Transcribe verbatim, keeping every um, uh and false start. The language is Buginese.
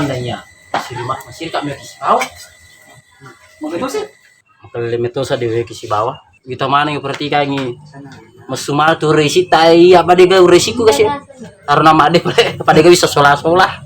Iya, sirima masirka meki sibawa. Mau betul sih? Makelle metosa de weki sibawa. Kita mana yang perhatikangi? Messu matu resita iya pada ga resiku kasih. Karena made pada pada ga bisa sola-sola.